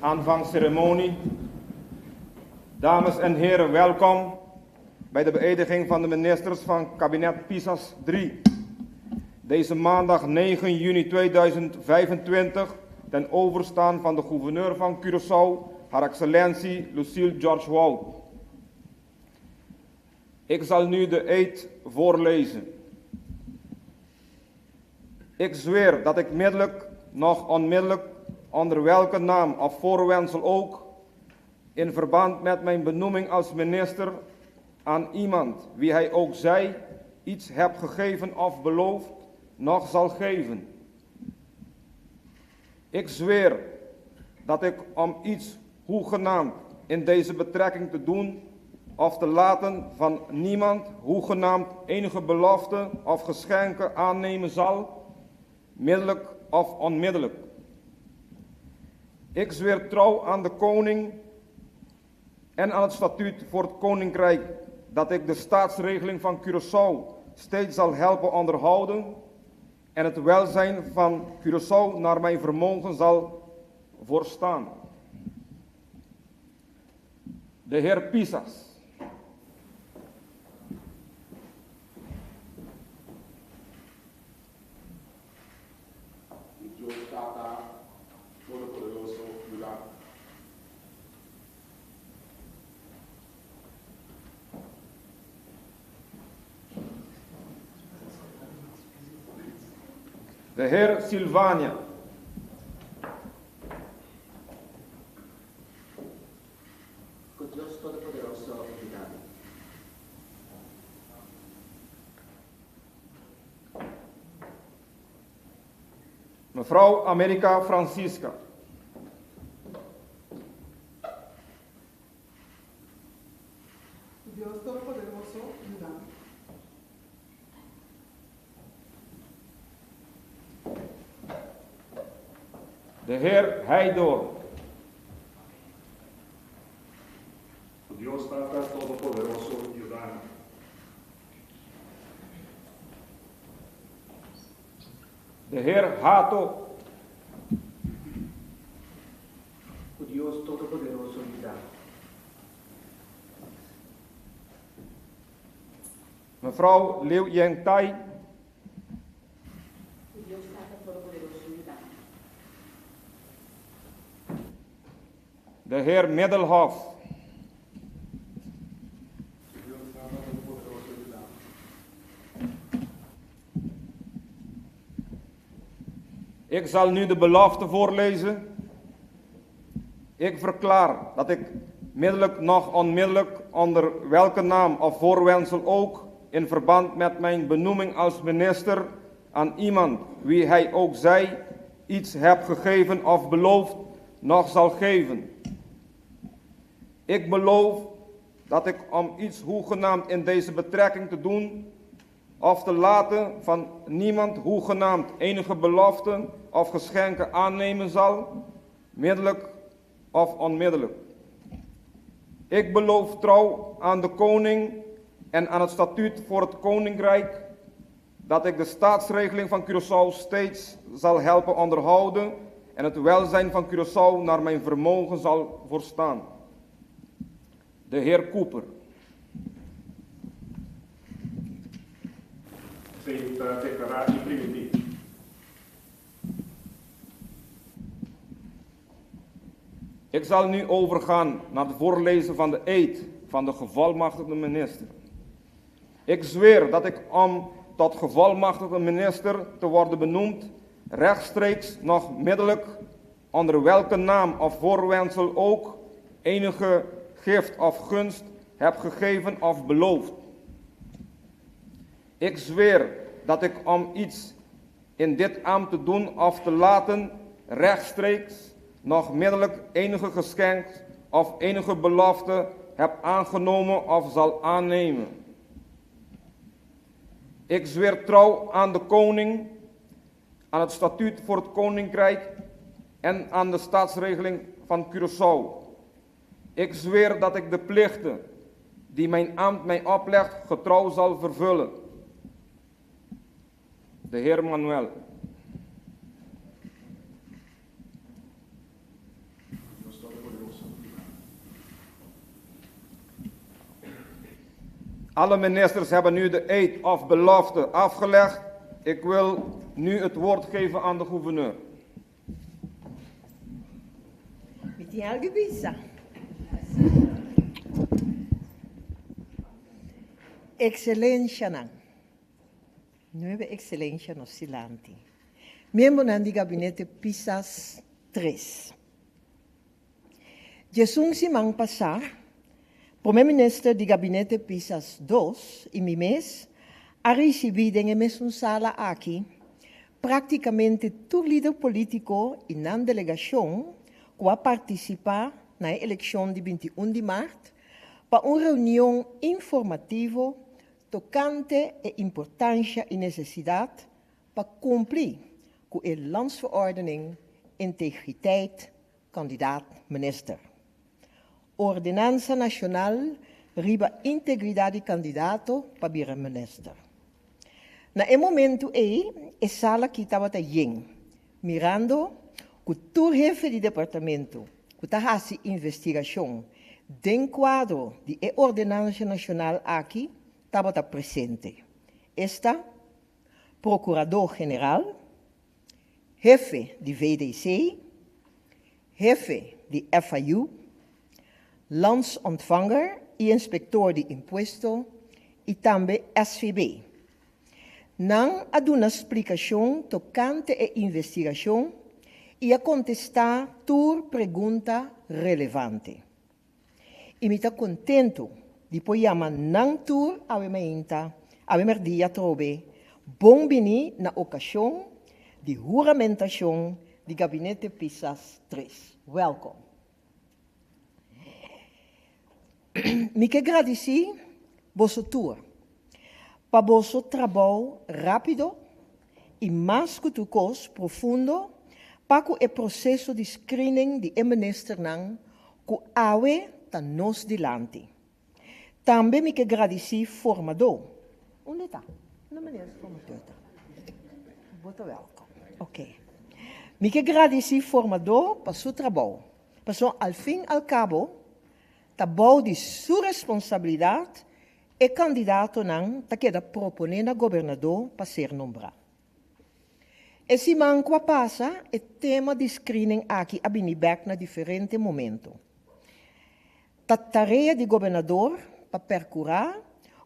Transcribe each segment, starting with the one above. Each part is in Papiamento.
Aanvangceremonie. Dames en heren, welkom bij de beëdiging van de ministers van kabinet Pisas 3. Deze maandag 9 juni 2025 ten overstaan van de gouverneur van Curaçao, Haar Excellentie Lucille George Wout. Ik zal nu de eed voorlezen. Ik zweer dat ik middelijk, nog onmiddellijk, onder welke naam of voorwendsel ook, in verband met mijn benoeming als minister aan iemand, wie hij ook zij, iets heb gegeven of beloofd, nog zal geven. Ik zweer dat ik om iets hoegenaamd in deze betrekking te doen of te laten van niemand hoegenaamd enige belofte of geschenken aannemen zal, middelijk of onmiddellijk. Ik zweer trouw aan de koning en aan het statuut voor het koninkrijk dat ik de staatsregeling van Curaçao steeds zal helpen onderhouden en het welzijn van Curaçao naar mijn vermogen zal voorstaan. De heer Pisas. Ku Dios Tata Todopoderoso yuda mi. De heer Silvania. Ku Dios Todopoderoso yuda mi. Mevrouw America Francisca. Ku Dios Todopoderoso yuda mi. De heer Heidor. Ku Dios Tata Todopoderoso yuda mi. De heer Hato. Ku Dios Todopoderoso yuda mi. Mevrouw Liu Yeng Tai. Ku Dios Tata Todopoderoso yuda mi. De heer Middelhof. Ku Dios Tata Todopoderoso yuda mi. Ik zal nu de belofte voorlezen. Ik verklaar dat ik middelijk nog onmiddellijk onder welke naam of voorwendsel ook in verband met mijn benoeming als minister aan iemand, wie hij ook zij, iets heb gegeven of beloofd, nog zal geven. Ik beloof dat ik om iets hoegenaamd in deze betrekking te doen of te laten van niemand hoegenaamd enige beloften of geschenken aannemen zal, middelijk of onmiddellijk. Ik beloof trouw aan de koning en aan het statuut voor het koninkrijk dat ik de staatsregeling van Curaçao steeds zal helpen onderhouden en het welzijn van Curaçao naar mijn vermogen zal voorstaan. De heer Cooper. Esei ta deklará i primintí. Ik zal nu overgaan naar het voorlezen van de eed van de gevolmachtigde minister. Ik zweer dat ik om tot gevolmachtigde minister te worden benoemd, rechtstreeks nog middelijk, onder welke naam of voorwendsel ook, enige gift of gunst heb gegeven of beloofd. Ik zweer dat ik om iets in dit ambt te doen of te laten, rechtstreeks nog middelijk enige geschenk of enige belofte heb aangenomen of zal aannemen. Ik zweer trouw aan de koning, aan het statuut voor het koninkrijk en aan de staatsregeling van Curaçao. Ik zweer dat ik de plichten die mijn ambt mij oplegt getrouw zal vervullen. De heer Manuel. Dios. Alle ministers hebben nu de eed of belofte afgelegd. Ik wil nu het woord geven aan de gouverneur. Mi tin algu bisa. Excelenshanan. Nuebe Excelensha nos dilanti. Miembronan di Gabinete Pisas tres. Djesun siman pasá, Promé Minister di Gabinete Pisas dos i mi mes a risibí den e mesun sala aki práktikamente tur lider polítiko i nan delegashon ku a partisipá na e elekshon di 21 di mart pa un reunion informativo tokante e importansha i nesesidat pa kumpli ku e Landsverordening Integriteit Kandidaat Minister. Ordenansa Nashonal riba integridat di kandidato pa bira minister. Na e momentu ei e sala aki tabata yen, mirando ku tur hefe di departamento ku ta hasi investigashon den kuadro di e ordenansa nashonal aki tabata presente, esta Prokurador General, hefe di VDC, hefe di FIU, Landsontvanger i Inspektor di Impuesto i tambe SVB. Nan a duna splikashon tokante e investigashon i a kontestá tur pregunta relevante. I mi ta kontentu di por yama nan tur awe mainta, awe mèrdia atrobe, bon bini na okashon di huramentashon di Gabinete Pisas tres. Wèlkom. Mi ke gradisí boso tur pa boso trabou rápido i mas ku tur kos profundo pa ku e proseso di screening di e ministernan ku awe ta nos dilanti. Tambe mi ke gradisí formadó. Unda e ta? Unda meneer formadó ta? Bo ta wèlkom. Oké. Mi ke gradisí formadó pa su trabou, pasobra al fin al kabo ta bou di su responsabilidat E kandidatonan ta keda proponé na gobernadó pa ser nombrá. E siman ku a pasa e tema di screening aki a bini bèk na diferente momento. Ta tarea di gobernador pa perkurá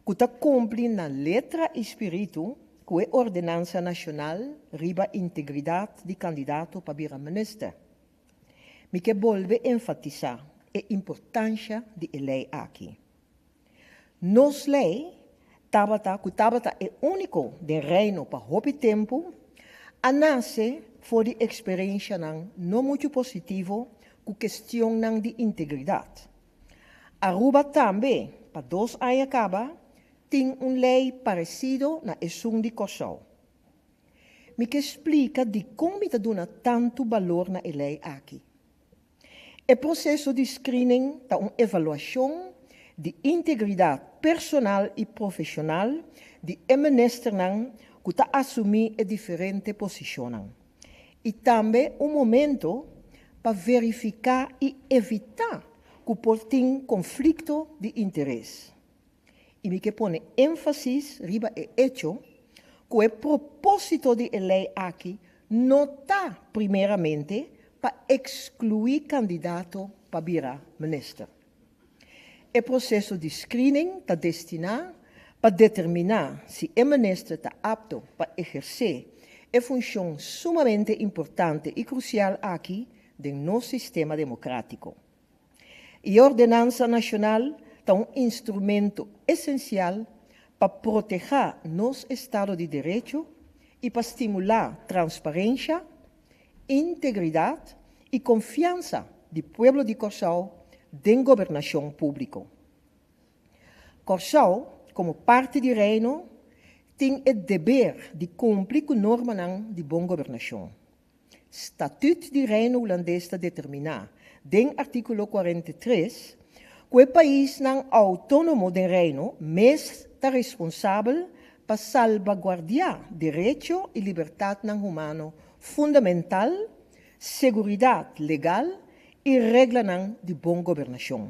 ku ta kumpli na letra i spiritu ku e ordenansa nashonal riba integridat di kandidato pa bira minister. Mi ke bolbe enfatisá e importansha di e lei aki. Nos lei tabata, ku tabata e úniko den Reino pa hopi tempu, a nase for di eksperenshanan no muchu positivo ku kestionnan di integridat. Aruba tambe pa dos aña kaba tin un lei paresido na esun di Kòrsou. Mi ke splika dikon mi ta duna tantu balor na e lei aki. E proseso di screening ta un evaluashon di integridat personal i profeshonal di e ministernan ku ta asumí e diferente posishonnan i tambe un momento pa verifiká i evitá ku por tin konflikto di interes. I mi ke pone énfasis riba e echo ku e propósito di e lei aki no ta primeramente pa ekskluí kandidato pa bira minister. E proseso di screening ta destiná pa determiná si e minister ta apto pa ehersé e funshon sumamente importante i krusial aki den nos sistema demokrátiko. E Ordenansa Nashonal ta un instrumento esensial pa protehá nos estado di derecho i pa stimulá transparensha, integridat i konfiansa di pueblo di Kòrsou den gobernashon públiko. Kòrsou, komo parti di Reino, tin e deber di kumpli ku normanan di bon gobernashon. Statüt di Reino Hulandes ta determiná den artíkulo 43 ku e paisnan outónomo den Reino mes ta responsabel pa salbaguardiá derecho i libertatnan humano fundamental, seguridat legal i reglanan di bon gobernashon.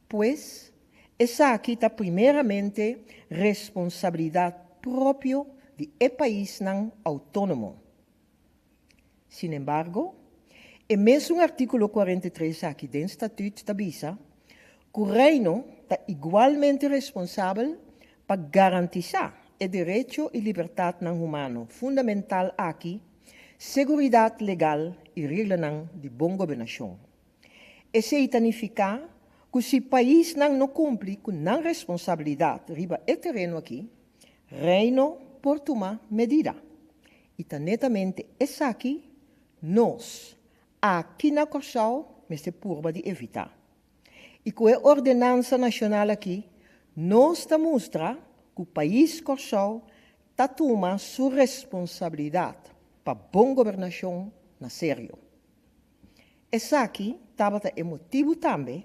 Pues, Esaki ta primeramente responsabilidat propio di e paisnan outónomo. Sinembargo, e mesun artíkulo 43 aki den Statuut ta bisa ku Reino ta igualmente responsabel pa garantisá e derecho i libertatnan humano fundamental aki, seguridat legal i reglanan di bon gobernashon. Esei ta nifiká ku si paisnan no kumpli ku nan responsabilidat riba e tereno aki, Reino por tuma medida. I ta netamente esaki nos aki na Kòrsou mester purba di evitá. I ku e ordenansa nashonal aki nos ta mustra ku pais Kòrsou ta tuma su responsabilidat pa bon gobernashon na serio. Esaki tabata e motibu tambe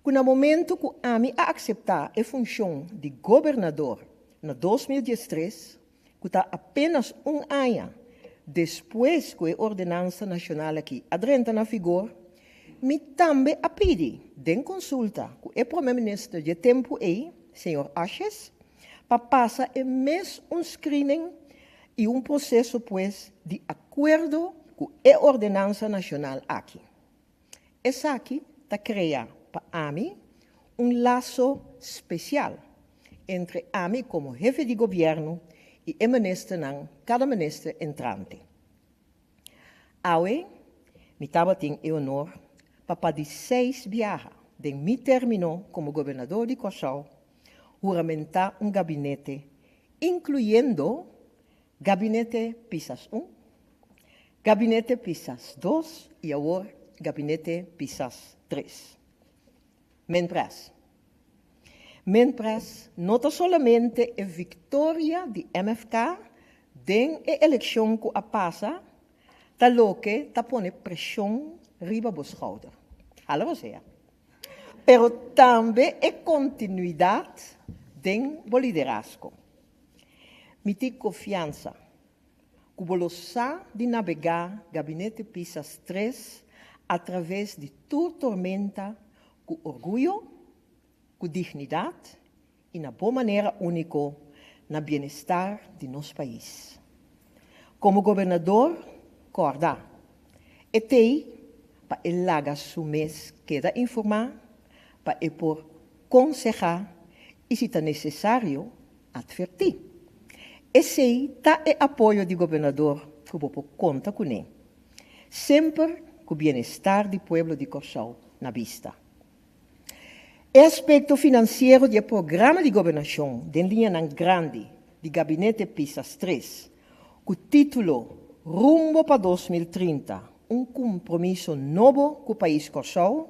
ku na momentu ku ami a akseptá e funshon di gobernador na 2013, ku ta apenas un aña despues ku e ordenansa nashonal aki a drenta na vigor, mi tambe a pidi den konsulta ku e promé minister dje tempu ei, señor Asjes, pa pasa e mes un screening i un proseso pues di akuerdo ku e ordenansa nashonal aki. Esaki ta krea pa ami un laso spesial entre ami komo hefe di gobièrnu i e ministernan, kada minister entrante. Awe mi tabatin e honor pa pa di seis biaha den mi término komo gobernador di Kòrsou huramentá un gabinete inkluyendo Gabinete Pisas un, Gabinete Pisas dos i awor Gabinete Pisas tres. Menpres. Menpres no ta solamente e viktoria di MFK den e elekshon ku a pasa ta loke ta pone preshon riba bo skouder. Hala bo sea. Pero tambe e kontinuidat den bo liderazgo. Mi tin konfiansa ku bo lo sa di nabegá Gabinete Pisas tres atraves di tur tormenta ku orguyo, ku dignidat i na bo manera úniko na bienestar di nos pais. Komo gobernador, kòrda, e t'ei pa e laga su mes keda informá, pa e por konsehá i si ta nesesario, atvertí. Esei ta e apoyo di gobernador ku bo por konta kuné, semper ku bienestar di pueblo di Kòrsou na bista. E aspekto finansiero di e programa di gobernashon den liñanan grandi di Gabinete Pisas tres, ku título Rumbo pa 2030, un kumpromiso nobo ku pais Kòrsou,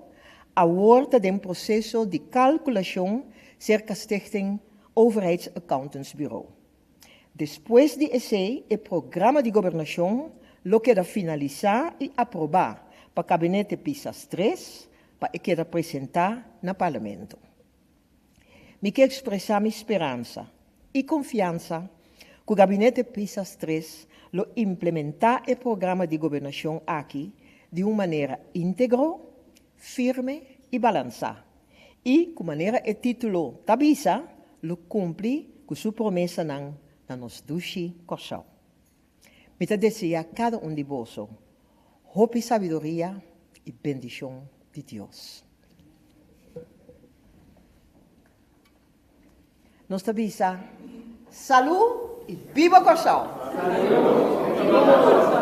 awor ta den proseso di kalkulashon serka Stichting Overheidsaccountantsbureau. Despues di esei e programa di gobernashon lo keda finalisá i aprobá pa Kabinete Pisas tres pa e keda presentá na Parlamento. Mi ke ekspresá mi speransa i konfiansa ku Gabinete Pisas tres lo implementá e programa di gobernashon aki di un manera íntegro, firme i balansá i ku manera e título ta bisa lo kumpli ku su promesanan na nos dushi Kòrsou. Mi ta deseá kada un di boso hopi sabiduria i bendishon di Dios. Nos ta bisa, Salú i biba Kòrsou! Salú i biba Kòrsou!